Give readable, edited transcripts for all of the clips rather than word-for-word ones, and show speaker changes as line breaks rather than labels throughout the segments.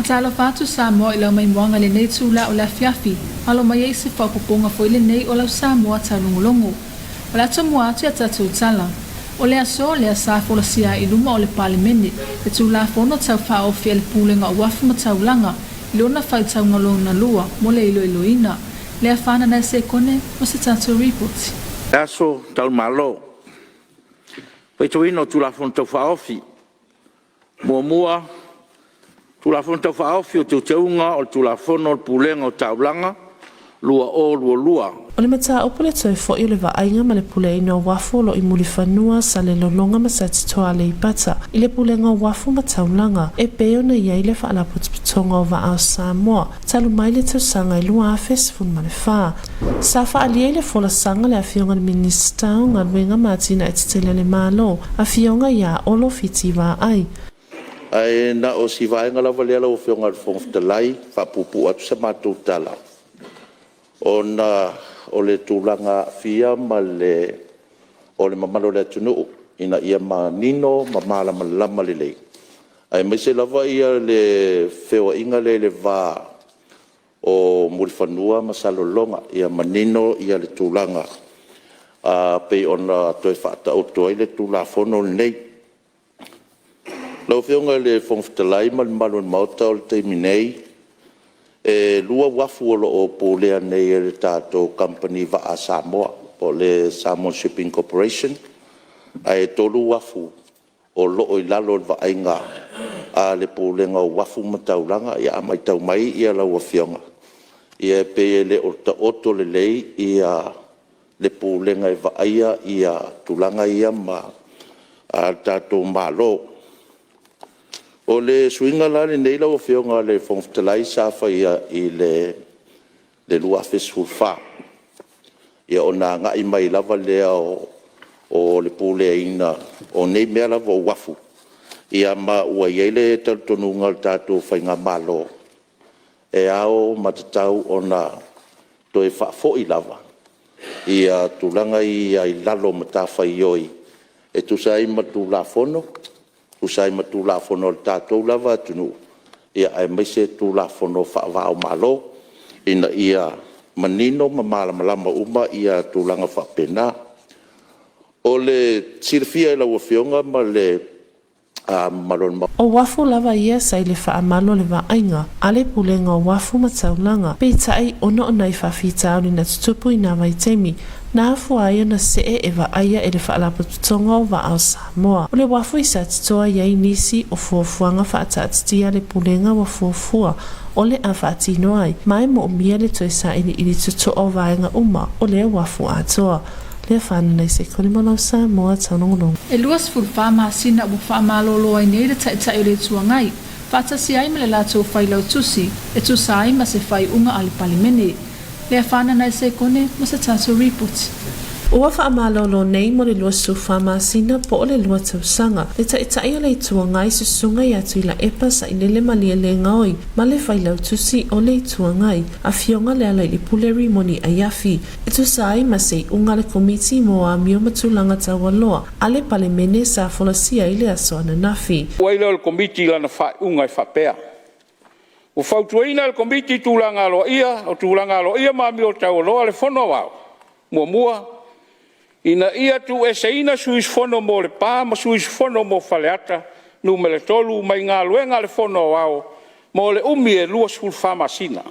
Faatalofa atu Samoa i lau maimoaga i lenei itula o le afiafi, alo mai ai se faaopoopoga foi lenei o lau Samoa taulogologo. O le a tomua atu i a tatou tala. O le aso lea sa folasia ai i luma o le Palemene le Tulafono Tau Faaofi a le Pulega o Uafu ma Taulaga i lona faitauga lona lua mo le iloiloina. Lea Fanana e Sekone mo se tatou Lipoti.
Aso Talu Faitauina o Tulafono Tau Faaofi 1. Tulafono Tau Faaofi o Teuteuga o le Tulafono o le Pulega o Taulaga 2022.
O le mataupu le toe fo'i o le vaaiga ma le puleaina o uafu o lo o i Mulifanua, Salelologa ma Satitoa Aleipata i le Pulega o Uafu ma Taulaga e pei ona i ai le Faalapotopotoga o Vaa o Samoa talu mai le tausaga e 2014. Sa faaalia i le folasaga le Afioga i le Minisita o Galuega ma Atinae Tetele a le Malo, Afioga ia Olo Fiti Vaai.
Ae na o si vaega lava lea lau Afioga i le Fofoga Fetalai e faapuupuu atu sa matou tala, ona o le tulaga aafia o le mamalu o le atunuu ina ia manino ma malamalama lelei, aemaise lava le feoaiga lea i le va o Mulifanua ma Salelologa, ia manino le tulaga e pei ona toe faataoto ai le Tulafono lenei. Lau Afioga i le Fofoga Fetalai ma le mamalu o le Maota, o le taimi nei, e 2 uafu o lo o pulea nei e le tatou kamupani vaa a Samoa po o le Samoa Shipping Corporation, ae 3 uafu o lo o i lalo o le vaaiga a le Pulega o Uafu ma Taulaga. Ia a matau mai lau Afioga, e pei e le o taoto lelei le pulega e vaaia tulaga ia a le tatou Malo. O le suiga la lenei lau Afioga i le Fofoga Fetalai sa faia i le 2014, ona agai mai lava lea o le puleaina o nei mea lava o uafu, ma ua i ai le talitonuga o le tatou faigamalo, e ao ma tatau ona toe faafoi lava tulaga ia i lalo o matafaioi e tusa ai ma Tulafono, tusa ai ma Tulafono a le tatou lava atunuu, aemaise Tulafono faava o Malo, ina ia manino ma malamalama uma tulaga faapena. O le silafia e lau Afioga ma le mamalu o le Maota,
O uafu lava ia sa i le faamalu o le vaaiga a le Pulega o Uafu ma Taulaga, peitai ona o nai faafitauli na tutupu i nā vaitaimi, na afua ai ona see e vaaia e le Faalapotopotoga o Vaa o Samoa. O le uafu i Satitoa i ai nisi o fuafuaga faataatitia a le Pulega ua fuafua o le a faatino ai, ma e moomia le toe sailiili totoa o vaega uma o lea uafu atoa. Lea whanau se kore mo lau Samoa taulogologo.
E 24 masina ua faamalolo ai nei le Taitai o le Itu Agai, faatasi ai ma le latou Failautusi, e tusa ai ma se faaiuga a le Palemene. Lea Fanana e Sekone mo se tatou Lipoti.
Ua faamalolo nei mo le 24 masina po o le 2 tausaga le Taitai o le Itu Agai Susuga ia Tuilaepa Sailele Malielegaoi ma le Failautusi o le Itu Agai, Afioga Lealailepule Rimoni Aiafi, e tusa ai ma se iuga a le Komiti mo Amio ma Tulaga Taualoa a le Palemene sa folasia ai le aso ananafi.
Ai lea o le Komiti i lana faaiuga e faapea: Ua fautuaina e le Komiti Tulaga Aloaia o Tulaga Aloaia ma Amio Taualoa le Fono Aoao: 1. Ina ia tuueseina sui usufono mo Lepa ma sui usufono mo Faleata Nu.3 mai galuega a le Fono Aoao mo le umi e 24 masina.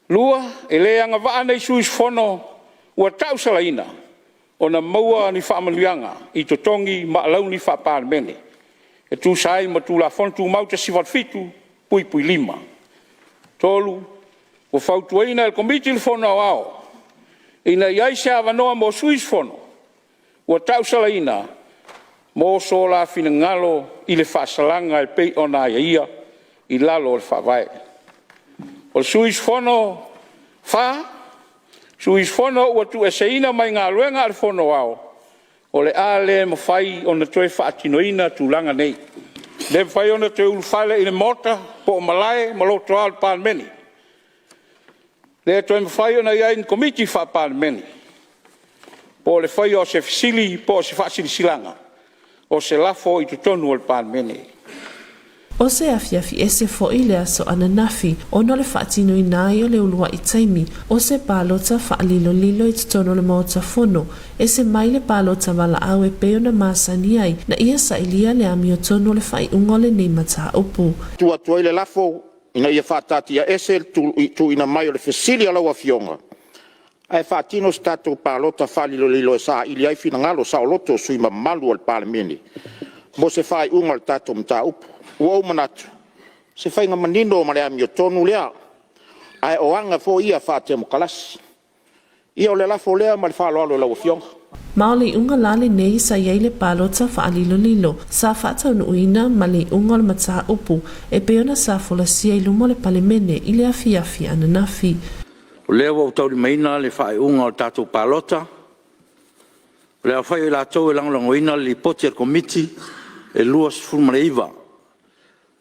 2. E le agavaa nei sui usufono ua tausalaina ona maua ni faamanuiaga i totogi ma alauni faa-Palemene e tusa ai ma Tulafono Tumau 187(5). 3. Ua fautuaina e le Komiti le Fono Aoao, ina ia i ai se avanoa mo sui usufono ua tausalaina mo so la finagalo i le faasalaga e pei ona aiaia i lalo o le Faavae. O sui usufono ua tuueseina mai galuega a le Fono Aoao, o le a le mafai ona toe faatinoina tulaga nei. E le mafai ona toe ulufale i le Maota po o malae ma lotoa o le Palemene. E le toe mafai ona i ai i ni Komiti faa-Palemene, po o le faia o se fesili po o se faasilasilaga o se lafo i totonu o le Palemene.
O se afiafi ese foi le aso ananafi ona o le faatinoina ai o le uluai taimi o se palota faalilolilo i totonu o le Maota Fono, ese mai le palota valaau e pei ona masani ai, na ia sailia le amiotonu o le faaiuga o lenei mataupu.
Tuu atu ai le lafo, Ina ia faataatiaese le tuuina mai o le Fesili a lau Afioga, ae faatino se tatou Palota Faalilolilo e saili ai finagalo saoloto o sui usufono mamalu o le Palemene mo se faaiuga o le tatou mataupu. Ua ou manatu, o se faiga manino ma le amiotonu lea, ae o aga foi ia faatemokarasi. Ia o le lafo lea ma le faaaloalo i lau Afioga.
Ma o le iuga la lenei sa i ai le palota faalilolilo sa faataunuuina ma le iuga o le mataupu e pei ona sa folasia i luma o le Palemene i le afiafi ananafi.
O lea ua ou taulimaina le faaiuga o le tatou palota. O le aofai o i latou e lagolagoina le Lipoti a le Komiti, e 29. O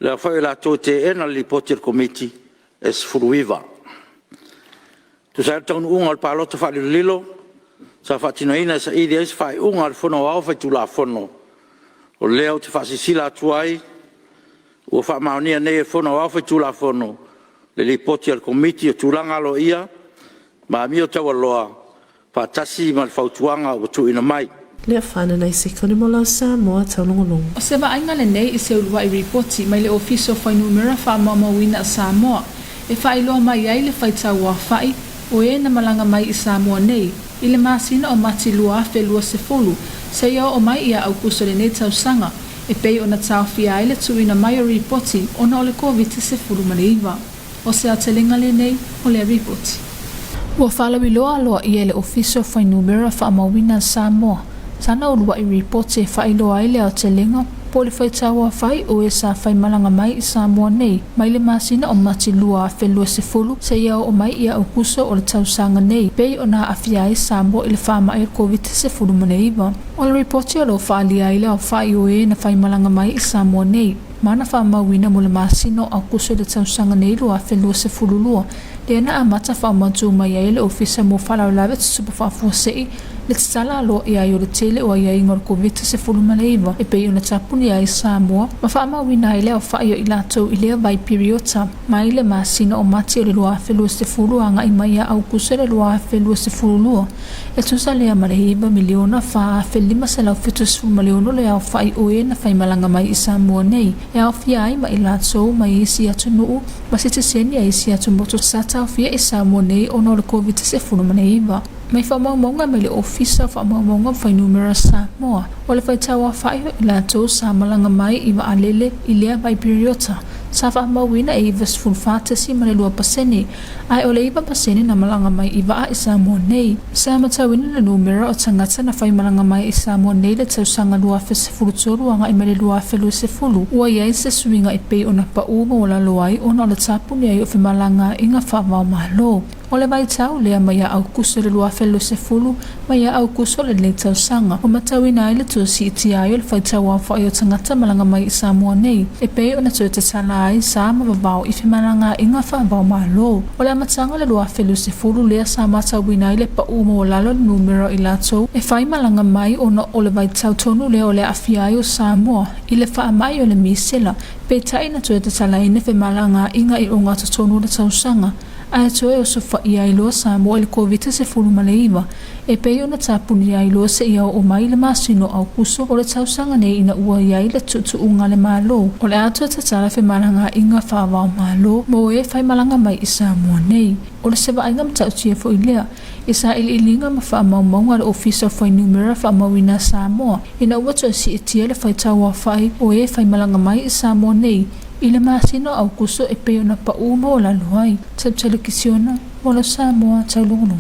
le aofai o i latou e teena le Lipoti a le Komiti, e 19. E tusa ai o le taunuuga o le palota faalilolilo sa faatinoina e saili ai se faaiuga a le Fono Aoao Faitulafono, o lea ou te faasilasila atu ai, ua faamaonia nei e le Fono Aoao Faitulafono le Lipoti a le Komiti o Tulaga Aloaia ma Amio Taualoa faatasi ma le Fautuaga ua tuuina mai.
Leafaina nai sekone mo lau Samoa taulogologo.
O se vaaiga lenei i se uluai ripoti mai le Ofisa o Fuainumera Faamaumauina a Samoa e faailoa mai ai le faitau aofai o e na malaga mai i Samoa nei i le masina o Mati 2020 seia oo mai ia Aukuso lenei tausaga e pei ona taofia ai le tuuina mai o ripoti ona o le Koviti-19. O se aotelega lenei o lea ripoti. Ua faalauiloa aloaia e le Ofisa o Fuainumera Faamauina a Samoa sana uluai ripoti e faailoa ai le aotelega po o le faitauaofai o e sa faimalaga mai i Samoa nei mai le masina o Mati 2020 seia oo mai ia Aukuso o le tausaga nei, pei ona aafia ai Samoa i le faamai o le Koviti-19. O le ripoti o lo o faaalia ai le aofai o e na faimalaga mai i Samoa nei ma na faamauina mo le masina o Aukuso i le tausaga nei 2022, lea na amata faamautu mai ai e le Ofisa mo Faalavelave Tutupu Faafuasei le tatala aloaia ai o le tele o aiaiga o le Koviti-19 e pei ona tapunia ai Samoa ma faamauina ai le aofai o i latou i lea vai piriota mai le masina o Mati o le 2020 agai mai ia Aukuso le 2022. E tusa lea ma le 9,4,576 le aofai o e na faimalaga mai i Samoa nei, e aofia ai ma i latou mai isi atunuu ma sitiseni a isi atumotu sa taofia i Samoa nei ona o le Koviti-19. Mai faamaumauga mai le Ofisa o Faamaumauga o Fuainumera Samoa, o le faitauaofai o i latou sa malaga mai i vaalele i lea vai piriota, sa faamauina e 94.2 pasene, ae o le 9 pasene na malaga mai i vaa i Samoa nei. Sa matauina le numera o tagata na faimalaga mai i Samoa nei i le tausaga 2013 agai mai le 2020, ua i ai se suiga e pei ona pau maualalo ai ona o le tapuni ai o femalagaaiga faava-o-Malo. O le vaitau lea mai ia Aukuso i le 2020 mai ia Aukuso o lenei tausaga, ua matauina ai le toe siitia ai o le faitau aofai o tagata malaga mai i Samoa nei, e pei ona toe tatala ai sa ma vavao i femalagaaiga faava-o-Malo. O le amataga o le 2020 lea sa matauina ai le pau maualalo o le numera o i latou e fai malaga mai ona o le vaitau tonu lea o le aafia ai o Samoa i le faamai o le misela, peitai na toe tatalaina femalagaaiga i ogatotonu o le tausaga ae toe osofaia ai loa Samoa i le Koviti-19 e pei ona tapunia ai loa seia oo mai i le masina o Aukuso o le tausaga nei ina ua i ai le tuutuuga a le Malo o le a toe tatala femalagaaiga faava-o-Malo mo e faimalaga mai i Samoa nei. O le se vaaiga matautia foi lea i sailiiliga ma faamaumauga a le Ofisa o Fuainumera Faamauina a Samoa ina ua toe siitia le faitauaofai o e faimalaga mai i Samoa nei i le masina o Aukuso e pei ona pau maualalo ai. Tautala Kisiona, mo lo Samoa taulogologo.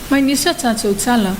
Mai nisi o tatou tala,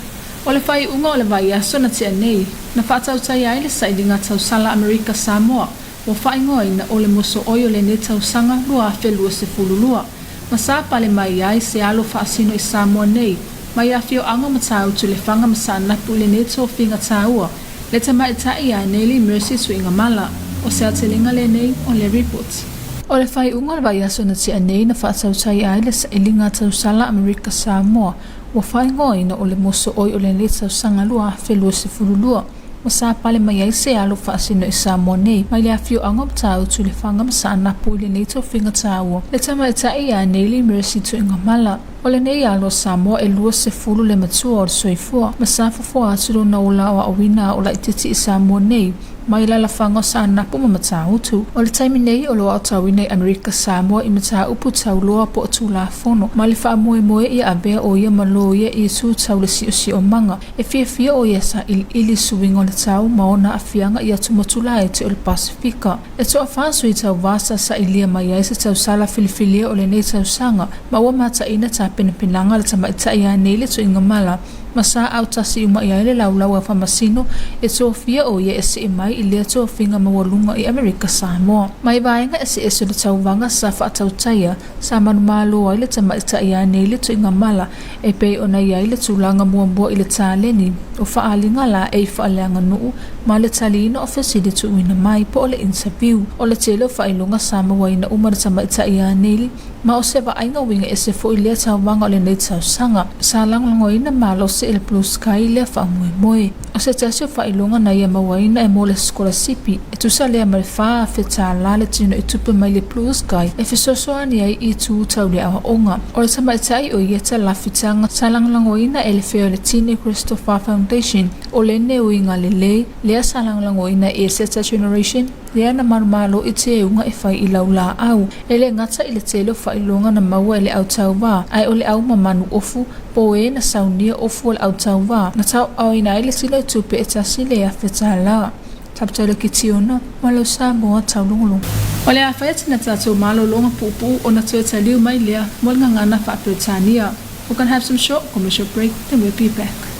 o le faaiuga o le vaiaso na tea nei, na faatautaia ai le sailiga tausala Amerika Samoa ua faaigoaina o le mosooi o lenei tausaga 2022, ma sa pale mai ai se alo faasino i Samoa nei mai afioaga o Matautu Lefaga ma Saanapu i lenei tofiga taua, le tamaitai ia Nelly Mercy Suigamala. O se aotelega lenei o le ripoti. O le faaiuga o le vaiaso na tea nei na faatautaia ai le sailiga tausala Amerika Samoa ua faaigoaina o le mosooi o lenei tausaga 2022. Ma sa pale mai ai se alo faasino i Samoa nei mai le afioaga o Matautu i Lefaga ma Saanapu i lenei tofiga taua, le tamaitai ia Neily Mercy Tuigamala. O lenei alo a Samoa e 20 le matua o le soifua, ma sa fofoa atu lona ola aoaoina a o laitiiti i Samoa nei mai alaalafaga o Saanapu ma Matautu. O le taimi nei o lo o aotauina i Amerika Samoa i mataupu tauloa po o Tulafono, ma le faamoemoe ia avea o ia ma loia i itu tau le siosiomaga. E fiafia ʻo ia e saʻiliʻili suiga o le tau ma ona aafiaga i atumotu laiti o le Pasefika. E toafa sui tauva sa saʻilia mai ai se tausala filifilia o lenei tausaga, ma ua mataʻina tapenapenaga a le tamaitai ia nei le tuigamala, ma sa autasi uma i ai le laulau a Faamasino e tofia ʻo ia e seʻe mai i lea tofiga maualuga i Amerika Samoa. Mai vaega eseese o le tauvaga sa faatautaia, sa manumalo ai le tamaitai ia nei le tuigamala e pei ona i ai le tulaga muamua i le taleni o faaaliga laei faaleaganuu ma le taliina o fesili tuuina mai po o le interview. O le tele o faailoga sa mauaina uma le tamaitai ia Neil, ma o se vaaiga uiga ese foi lea tauvaga o lenei tausaga. Sa lagolagoina malosi e le Blue Sky lea faamoemoe. O se tasi o faailoga na ia mauaina e mo le sikolasipi, e tusa lea ma le $4,000 le tino i tupe mai le Blue Sky e fesoasoani ai i itu tau le aoaoga. O le tamaitai o ia talafitaga sa lagolagoina e le fea o le Tini Christopher Foundation, o lene uiga lelei lea sa lagolagoina e Seta Generation, lea na malomalo i teuga e fai i laulaau. E le gata i le tele o faailoga na maua e le au tauva, ae o le au mamanu ofu po o e na saunia ofu o le au tauva na tauaaoina ai le tino i tupe e $1,000. Taputaula Kitiona, ma lau Samoa taulogologo. O le a fai atu na tatou malologa puupuu ona toe taliu mai lea mo le gagana faa-Peretania. We're gonna have some short commercial break, then we'll be back.